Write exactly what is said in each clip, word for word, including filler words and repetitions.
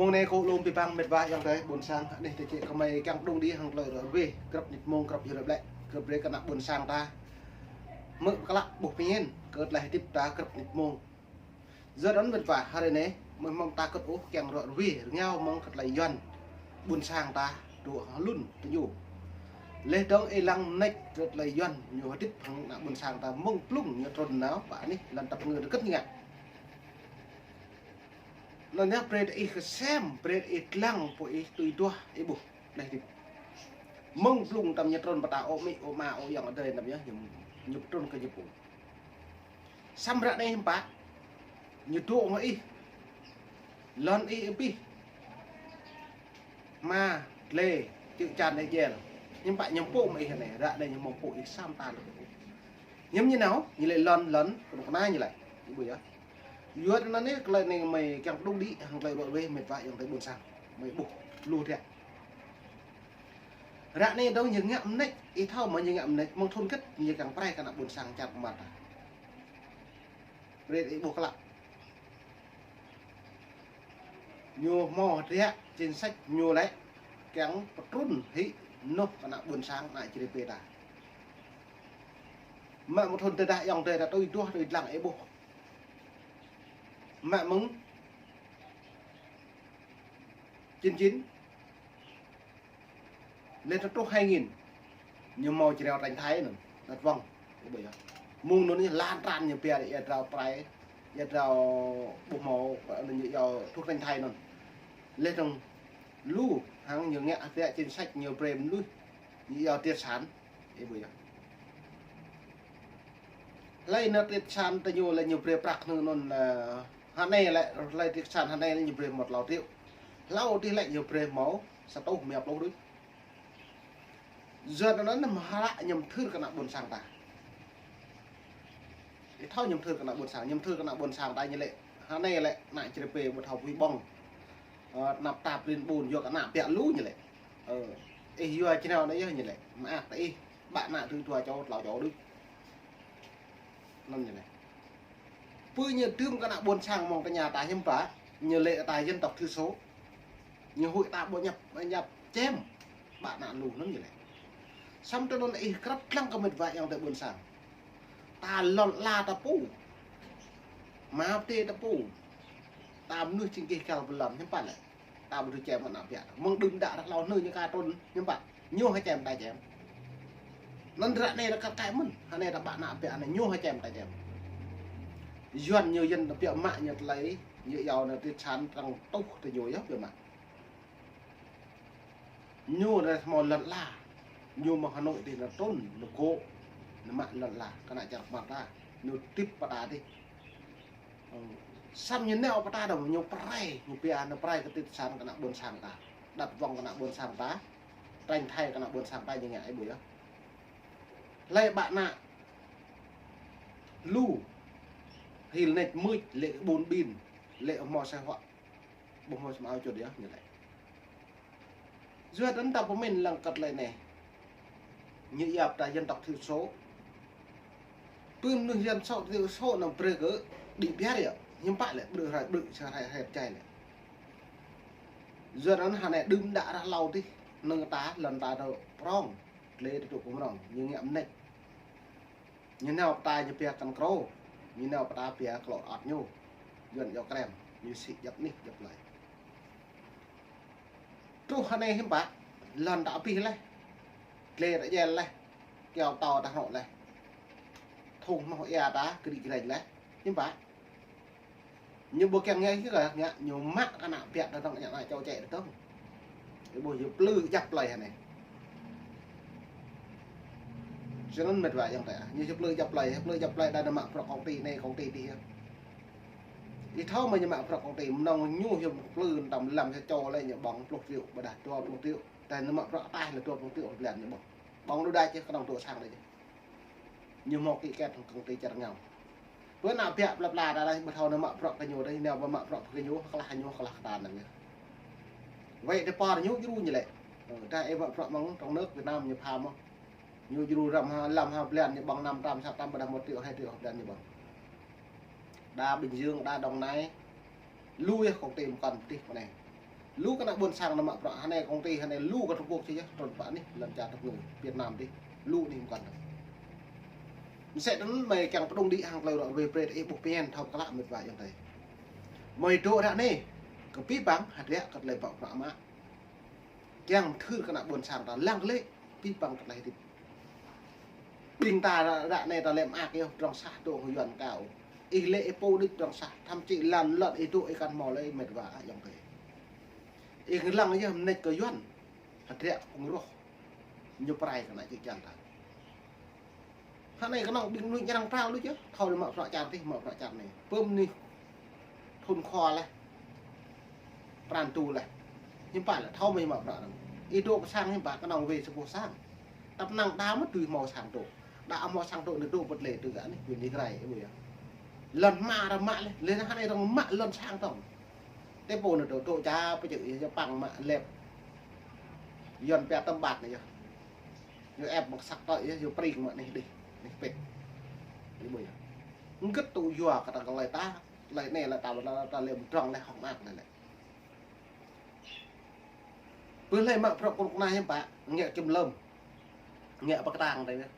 Mông anai kâo lŏm pơpă mĕt wa ayŏng adơi ƀôn sang, anih tơčĕk kơmơi kiăng pơdŏng đĭ hăng tơlơi ră ruai, grăp nit mông, grăp hơdip lĕ, grăp brơi kơ ană ƀôn sang ta. Hmư̆ klă ƀuh pơmĭn, kơ tơlơi hơdip ta grăp nit mông. Yua anŭn mĕt wa, hrơi anai, mơ̆ng mơ̆ng ta kơt ôh kiăng ră ruai, rơngiao mơ̆ng kơ tơlơi Yuan ƀôn sang ta, dŏ hăng lun tơ ñu. Laih dơ̆ng ih lăng mơneč kơ tơlơi Yuan, ñu hơdip hăng ană ƀôn sang ta mơ̆ng blung ñu trŭn nao, pă anih, lŏn tăp ngư rơkơt ñu ngă. Anŭn yơh brơi tơ ih kơsem, brơi tơ ih lăng, pô ih tui duah, ih ƀuh, laih hơdip. Mơ̆ng blung tơm ñu trŭn pơtă ôh amĭ, ôh ama, ôh ayŏng adơi anăm yơh, ñu, ñu pơtrŭn kơ ñu pô. Samơ̆ ră anai hiư̆m pă, ñu dŏ hăng ih. Lŏn ih abih. Hma, glai, čư̆ čan ih jel. Hiư̆m pă ñu pơpŭ mă ih anai, ră anai ñu hmâo pơpŭ ih samơ̆ ta lĕ. Hiư̆m ñu nao, ñu lĕ lŏn, lŏn, kơnuk kơna ñu lĕ. Ih ƀuh yơh. Yua anŭn anai tơlơi anai mơi kiăng pơdŏng đĭ, hăng tơlơi ră ruai mĕt wa ayŏng adơi ƀôn sang. Mơi ƀuh, lu ră. Ră anai dơ̆ng ñu ngă mơneč, ih thâo mơ̆ ñu ngă mơneč, mơ̆ng thŭn hơget ñu kiăng pơrai kơ ană ƀôn sang čar pơmăt ta. Brơi ih ƀuh klă. Ñu hmâo hơdră chính sách ñu lĕ kiăng pơtrŭn hĭ mơnuih kơ ană ƀôn sang, ană čri pê ta. Mă mơ̆ng thŭn tơdah ayŏng adơi ta tui duah tui lăng ih ƀuh. Mă mơ̆ng chín chín. Laih truh hai nghìn, ñu hmâo jrao tranh Thái anŭn, đăt wŏng. Ih ƀuh yơh. Mơ̆ng anŭn ñu lan tràn ñu pia ia jrao prai, ia jrao ƀuh hmâo, anŭn ñu iâu truh tranh Thái anŭn. Laih dơ̆ng lu hăng ñu ngă hơdră chính sách ñu brơi mơnuih, ñu iâu triệt sản. Ih ƀuh yơh. Hlơi nao triệt sản tơ ñu lĕ ñu brơi prăk anŭn, anŭn, ơ, hơnai lĕ, hlơi triệt sản hơnai lĕ ñu brơi một lăm triệu. Hlâo adih lĕ ñu brơi hmâo sa rơtuh rơma pluh đôč. Yua anŭn mơ̆ hră ñu mơthưr kơ ană ƀôn sang ta. Ih thâo ñu mơthưr kơ ană ƀôn sang, ñu mơthưr kơ ană ƀôn sang ta ñu lĕ. Hơnai lĕ ană čri pê ƀu thâo pui ƀơ̆ng. Ơ, anăp ta prin ƀun yua kơ ană biă lu ñu lĕ. Ơ, ih yua čơnao anai yơh ñu lĕ. Mơak tơ ih, ƀă ană tui dua čô, tlâo čô đôč. Anŭn ñu lĕ. Pơ ñu tơm kơ ană ƀôn sang mơ̆ng tơña ta hiư̆m pă, ñu lĕ ta dân tộc thiểu số. Ñu huĭ ta ƀu ñăp, ñăp čem. Ƀă ană lu anŭn ñu lĕ. Samơ̆ tơ anŭn ih krăp lăng kơ mĕt wa ayŏng adơi ƀôn sang. Ta lŏn ala ta pô. Mă pơtê ta pô. Ta mơnuih čing kih kal bơlŏn hiư̆m pă lĕ. Ta ƀu dưi čem ană biă. Mơ̆ng đưm đă ră hlâo anai ñu ka trŭn hiư̆m pă. Ñu hơčem ta čem. Anŭn ră anai ră kăt kaĭ mơ̆n. Hơnai ta ƀă ană biă anai ñu hơčem ta čem. Yuan ñu yơ̆n ta biă mă ñu tơlơi, ñu iâu anai triệt sản trăng tuh tơ ñu yơh biă mă. Ñu anai hmâo lŏn ala. Ñu mơ̆ng Hà Nội adih nao trŭn, nao gŏ, nao mă lŏn ala, kơ ană čar pơmăt ta. Ñu tĭp pơtă adih. Ơ, samơ̆ ñu nao pơtă dơ̆ng, ñu pơrai, ñu pia nao pơrai kơ triệt sản kơ ană ƀôn sang ta. Đăt wŏng kơ ană ƀôn sang ta. Tranh Thái kơ ană ƀôn sang ta ñu ngă ih ƀuh yơh. Hlơi ƀă ană lu hil nĕč mưč lĕ ƀun ƀin, lĕ hmâo sai huă, ƀu hmâo sum ao čut yơh ñu lĕ. Yua anŭn ta pơmĭn lăng kơ tơlơi anai. Ñu iâu ta dân tộc thiểu số. Pơ mơnuih dân tộc thiểu số anŭn brơi kơ đĭ biar yơh. Hiư̆m pă lĕ brơi rai brơi sa rai rai čai lĕ. Yua anŭn hơnai đưm đă ră hlâo adih. Anŭn ta lŏn ta dŏ prŏng. Glai tơdruă kơ mơnơ̆ng. Ñu ngă mơneč. Ñu nao pơtă ñu pia kăn krô. Ñu nao pơtă pia klŏ ăt ñu. Yuan iâu krem. Ñu sĭ djăp anih djăp hlơi. Truh hơnai hiư̆m pă, lŏn ta abih laih. Glai ta jel laih. Kiao tâo ta hrŏ laih. Thŭng hnoh ia ta kri greng laih. Hiư̆m pă. Ñu ƀu kiăng ngă hĭ kơ ngă, ñu mă kơ ană biă ta dơ̆ng, ană čô čĕ ta dơ̆ng. Ih ƀuh ñu plư djăp hlơi hơnai. Čơnăn mĕt wa ayŏng adơi. Ñu plư djăp hlơi, plư djăp hlơi đa nao mă bruă công ty anai, công ty adih. Ih thâo mơ̆ ñu mă bruă công ty, mơnơ̆ng ñu hiư̆m plư tơm lăm sa čô lĕ ñu ƀơ̆ng pluh triệu, ƀôdah dua pluh triệu. Tơdah nao mă bruă ataih lĕ dua pluh triệu blan ñu ƀơ̆ng. Ƀơ̆ng đôč đa čih kơnơ̆ng dŏ sang đa čih. Ñu hmâo ký kết hăng công ty čar rơngiao. Pơ ană biă plơi pla ta đa ƀu thâo nao mă bruă kơ ñu đa, nao ƀu mă bruă kơ ñu, klah ñu, klah kơ ta anŭn yơh. Wơ̆t tơpă ñu djru ñu lĕ. Ơ, tơdah ih mă bruă mơ̆ng trong nước Việt Nam ñu pha mơ̆n. Ñu djru răm ha, lăm ha blan ñu ƀơ̆ng năm trăm, sa trăm, ƀôdah một triệu, hai triệu blan ñu ƀơ̆ng. Đa Bình Dương, đa Đồng Nai. Lu yơh công ty mơkŏn pơtih pơ anai. Lu kơ ană ƀôn sang nao mă bruă hơnai công ty hơnai lu kơ Trung Quốc či yơh, trŭn pă anih lŏn čar tơpơ̆ng Việt Nam dih. Lu anih mơkăn. Mơsĕ anŭn mơi kiăng pơdŏng đĭ hăng tơlơi ră ruai brơi ih ƀuh pơmĭn thâo pơklă mĕt wa ayŏng adơi. Mơi dŏ ră anai kơ pĭ păng hơdră kơ tơlơi mă bruă mă. Kiăng thâo kơ ană ƀôn sang ta lăng lĕ pĭ păng kơ tơlơi hơdip. Ƀing ta ră, ră anai ta lĕ mơak yơh, pơdrŏng sah dŏ hăng Yuan kâo. Ih lĕ ih pô đĭ pơdrŏng sah, thậm chí lăn lŏn ih dŏ ih kăn hmâo lơi mĕt wa ayŏng adơi. Ih lăng yơh mơneč kơ Yuan. Hơdră kơ phung roh. Ñu pơrai kơ ană čư̆ čan ta. Hơnai kơnơ̆ng ƀing mơnuih ñrăng prao lu čơ. Thâo lĕ mă bruă čar tih, mă bruă čar anai. Pơm anih thun khua leh. Pran tu leh. Hiư̆m pă lĕ thâo mơi mă bruă anŭn. Ih dŏ pơ sang hiư̆m pă kơnơ̆ng wai sa boh sang. Tăp năng đa mơ̆ tui hmâo sang dŏ. Đa hmâo sang dŏ anai dŏ pơ tơlơi tui gah anih pơ Tigray, ih ƀuh yơh. Lŏn hmua ră mă leh, leh anŭn hơnai rŏng mă lŏn sang tŏng. Tơpă anai dŏ, dŏ ča pơčeh yơh, yơh păng mă lĕp. Yuan pia tơm ƀat anai yơh. Yơh ĕp mă săk tŏ yơh, yơh pring mă anih dih, anih pĭt. Ih ƀuh yơh. Hơget tŭ yua kơ ta kơ lơi ta, lơi anai lĕ ta, ta, ta lĕ mơdrŏng lĕ hŏng mơak anai lĕ. Pơ lĕ mă bruă kơnuk kơna hiư̆m pă, ngă čem lơm. Ngă pơkơtang tơl yơh.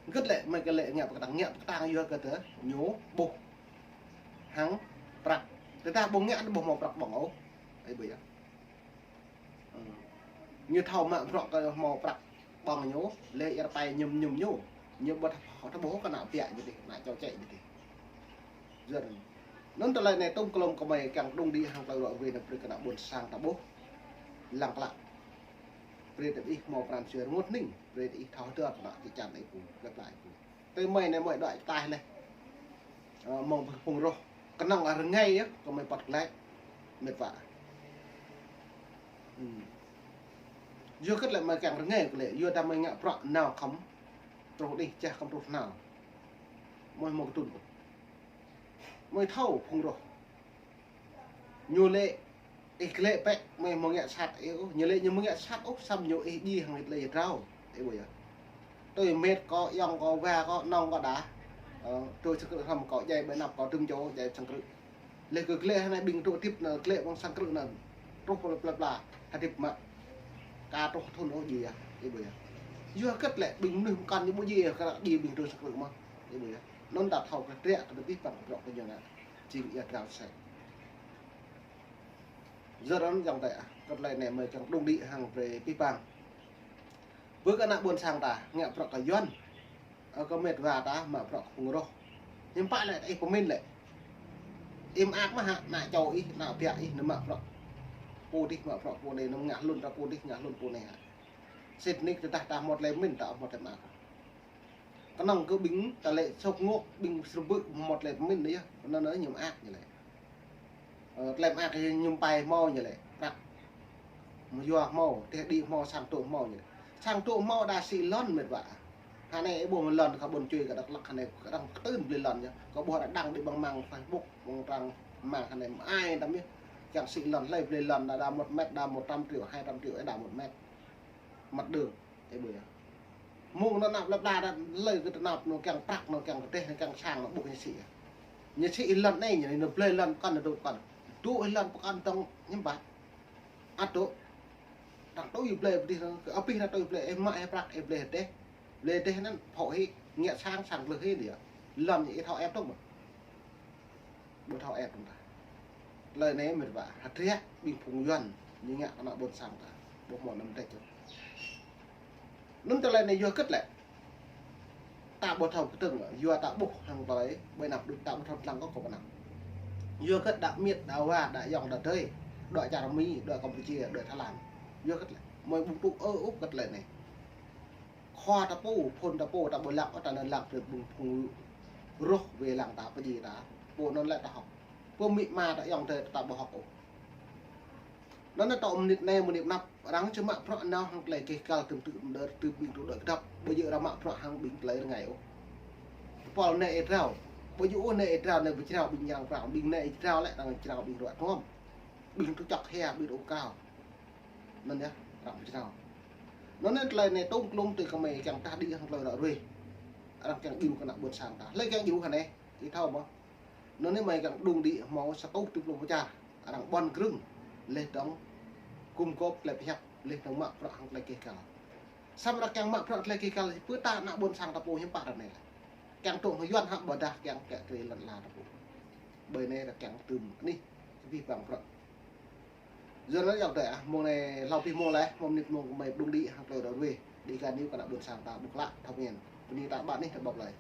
Hơget lĕ mơi kơ lĕ ngă pơkơtang, ngă pơkơtang yua kơ tơ ñu ƀuh hăng prăk. Tơdah ƀu ngă ƀu hmâo prăk ƀơ̆ng ôh. Ih ƀuh yơh. Ơ. Ñu thâo mă bruă kơ hmâo prăk ƀơ̆ng ñu, lĕ ia rơpai ñum ñum ñu. Ñu ƀu thâo, thâo ƀuh kơ ană biă ñu dih, ană čô čĕ ñu dih. Yua anŭn. Anŭn tơlơi anai tŭm klŏm kơ mơi kiăng pơdŏng đĭ hăng tơlơi ră ruai anai brơi kơ ană ƀôn sang ta ƀuh. Lăng klă. Brơi tơ ih hmâo pran jua rơngot hning, brơi tơ ih thâo hơdơr kơ ană čư̆ čan ih pô, plơi pla ih pô. Tơ mơi anai mơi đuaĭ pơklaih leh. Ơ, mơ̆ng phung roh. Kơnơ̆ng rơngai yơh, kơ mơi păt glaĭ. Mĕt wa. Hm. Yua hơget lĕ mơi kiăng rơngai kơ lĕ, yua dah mơi ngă bruă nao khŏm truh đih, čah khŏm truh nao. Mơi hmâo kơtŭn. Mơi thâo phung roh. Ñu lĕ ih glaĭ pĕ, mơi hmâo ngă sat ih ôh. Ñu lĕ ñu hmâo ngă sat ôh, samơ̆ ñu ih djai hăng tơlơi drao. Ih ƀuh yơh. Tui mĕt kâo, ayŏng kâo, wa kâo, nŏng kâo đa. Ơ, tui sang krư̆ hrŏm kâo, djai ƀơi anăp kâo, dŭm čô djai sang krư̆. Leh kơ glaĭ hơnai ƀing dŏ hơdip anŭn glaĭ ƀơi sang krư̆ anŭn. Truh pla pla pla, hơdip mă. Ka truh thun ôh djai yơh, ih ƀuh yơh. Yua hơget lĕ ƀing mơnuih mơkăn ñu ƀu djai yơh, kơ djai ƀing dŏ sang krư̆ mơ̆n. Ih ƀuh yơh. Anŭn ta thâo kơ hơdră kơ pĭ păng bruă kơ ñu anai. Jing ia drao sĕ. Yua anŭn ayŏng adơi ah, kơ tơlơi anai mơi kiăng pơdŏng đĭ hăng brơi pĭ păng. Brơi kơ ană ƀôn sang ta, ngă bruă kơ Yuan. Ơ, kơ mĕt wa ta, mă bruă kơ phung roh. Hiư̆m pă lĕ, ih pơmĭn lĕ. Ih mơak mơ̆ hă, ană čô ih, ană biă ih, nao mă bruă. Pô dih mă bruă pô anai, nao ngă hlŭn ta pô dih, ngă hlŭn pô anai hă. Sĭt nik tơdah ta hmâo tơlơi pơmĭn, ta hmâo tơlơi mơak. Kơnơ̆ng kơ ƀing ta lĕ sŏk ngŏk, ƀing sơrơbư̆ hmâo tơlơi pơmĭn yơh, anŭn yơh ñu mơak ñu lĕ. Ơ, tơlơi mơak yơh ñu pai hmâo ñu lĕ, prăk. Mơyua hmâo, teh đĭ hmâo, sang dŏ hmâo ñu lĕ. Sang dŏ hmâo đa sĭ lŏn mĕt wa. Hơnai ih ƀuh mơ̆ lŏn kơ ƀôn čuê kơ Dak Lak hơnai kơ đang kơtưn blơi lŏn yơh. Kơ ƀuh đang đĭ ƀăng măng Facebook, ƀăng trang mạng hơnai mơai tăm yơh. Kiăng sĭ lŏn, hlơi blơi lŏn đa, đa một mét, đa một trăm triệu, hai trăm triệu, ơ, đa một mét. Mặt đường. Ih ƀuh yơh. Mơ̆ng anŭn nao plơi pla đa lơi kơ tơnap anŭn kiăng prăk anŭn kiăng kơdeh anŭn kiăng sang anŭn ƀuh ñu sĭ yơh. Ñu sĭ lŏn anai ñu anŭn blơi lŏn pơkŏn anŭn pơkŏn. Dŏ lŏn pơkŏn tŏng hiư̆m pă. Ăt dŏ. Đang tui blơi pơdih anŭn, kơ abih anŭn tui blơi, ih mă ih prăk ih blơi hơdeh. Blơi hơdeh anŭn phŏ hĭ, ngă sang sang gleh hĭ anŭn yơh. Lŏn ñu ih thâo ĕp tŏng mơ̆. Ƀu thâo ĕp tŏng ta. Tơlơi anai mĕt wa, hơdră ƀing phung Yuan ñu ngă kơ ană ƀôn sang ta. Ƀu hmâo anăm tĕk čô. Anŭn tơlơi anai yua hơget lĕ. Ta ƀu thâo kơtơ̆ng, yua ta ƀuh hăng tơlơi, ƀơi anăp đôč ta ƀu thâo lăng kơ kơ anăp. Yua hơget đa mĕt, đa wa, đa ayŏng, đa adơi, đuaĭ čar Mi, đuaĭ Campuchia, đuaĭ Thái Lan. Yua hơget lĕ. Mơi ƀu tŭ ơ ôh hơget tơlơi anai. Khua ta pô, phŭn ta pô, ta ƀu lăng ôh, ta nao lăng brơi ƀing phung roh wai lăng ta pơdjai ta. Pô anŭn lĕ ta hŏk. Pô amĭ ama ta ayŏng adơi ta ƀu hŏk ôh. Anŭn ta mơnit anai mơnit anăp, arăng či mă bruă nao hăng tơlơi keh kal tơm tưm đơr tơm ƀing tŭ đuaĭ kơdăp, ƀu djơ̆ arăng mă bruă hăng ƀing tơlơi rơngai ôh. Tơpul anai ih drao, ƀu djơ̆ ôh anai ih drao anai ƀu jrao ƀing ñrăng prang, ƀing anai ih drao lĕ arăng jrao ƀing ruă tuăm. Ƀing tŭ čŏk hia, ƀing tŭ kâo. Anŭn yơh, arăng pơjrao. Anŭn anai tơlơi anai tŏng klŏm tui kơ mơi kiăng tah đĭ hăng tơlơi ră ruai. Arăng kiăng djru kơ ană ƀôn sang ta. Hlơi kiăng djru hơnai, ih thâo mơ̆. Anŭn anai mơi kiăng pơdŏng đĭ hmâo sa rơtuh tơpluh pơčar. Arăng ƀuăn grưng, leh dŏng gum gôp tơlơi pơhiăp, laih dơ̆ng mă bruă hăng tơlơi kih kăl. Samơ̆ ră kiăng mă bruă tơlơi kih kăl, pơ ta ană ƀôn sang ta pô hiư̆m pă ră anai lĕ. Kiăng tŏ hơyuan hă ƀôdah kiăng kiăng tơlơi lŏn ala ta pô. Ƀơi anai ră kiăng tơm anih, abih bang bruă. Yua anŭn yơh dơi ah, mông anai hlâo abih mông laih, mông mơnit mông kơmơi pơđŭng đĭ hăng tơlơi ră ruai. Dega News kơ ană ƀôn sang ta ƀuh klă, thâo mĭn. Bơni ta ƀă anih ta ƀuh laih.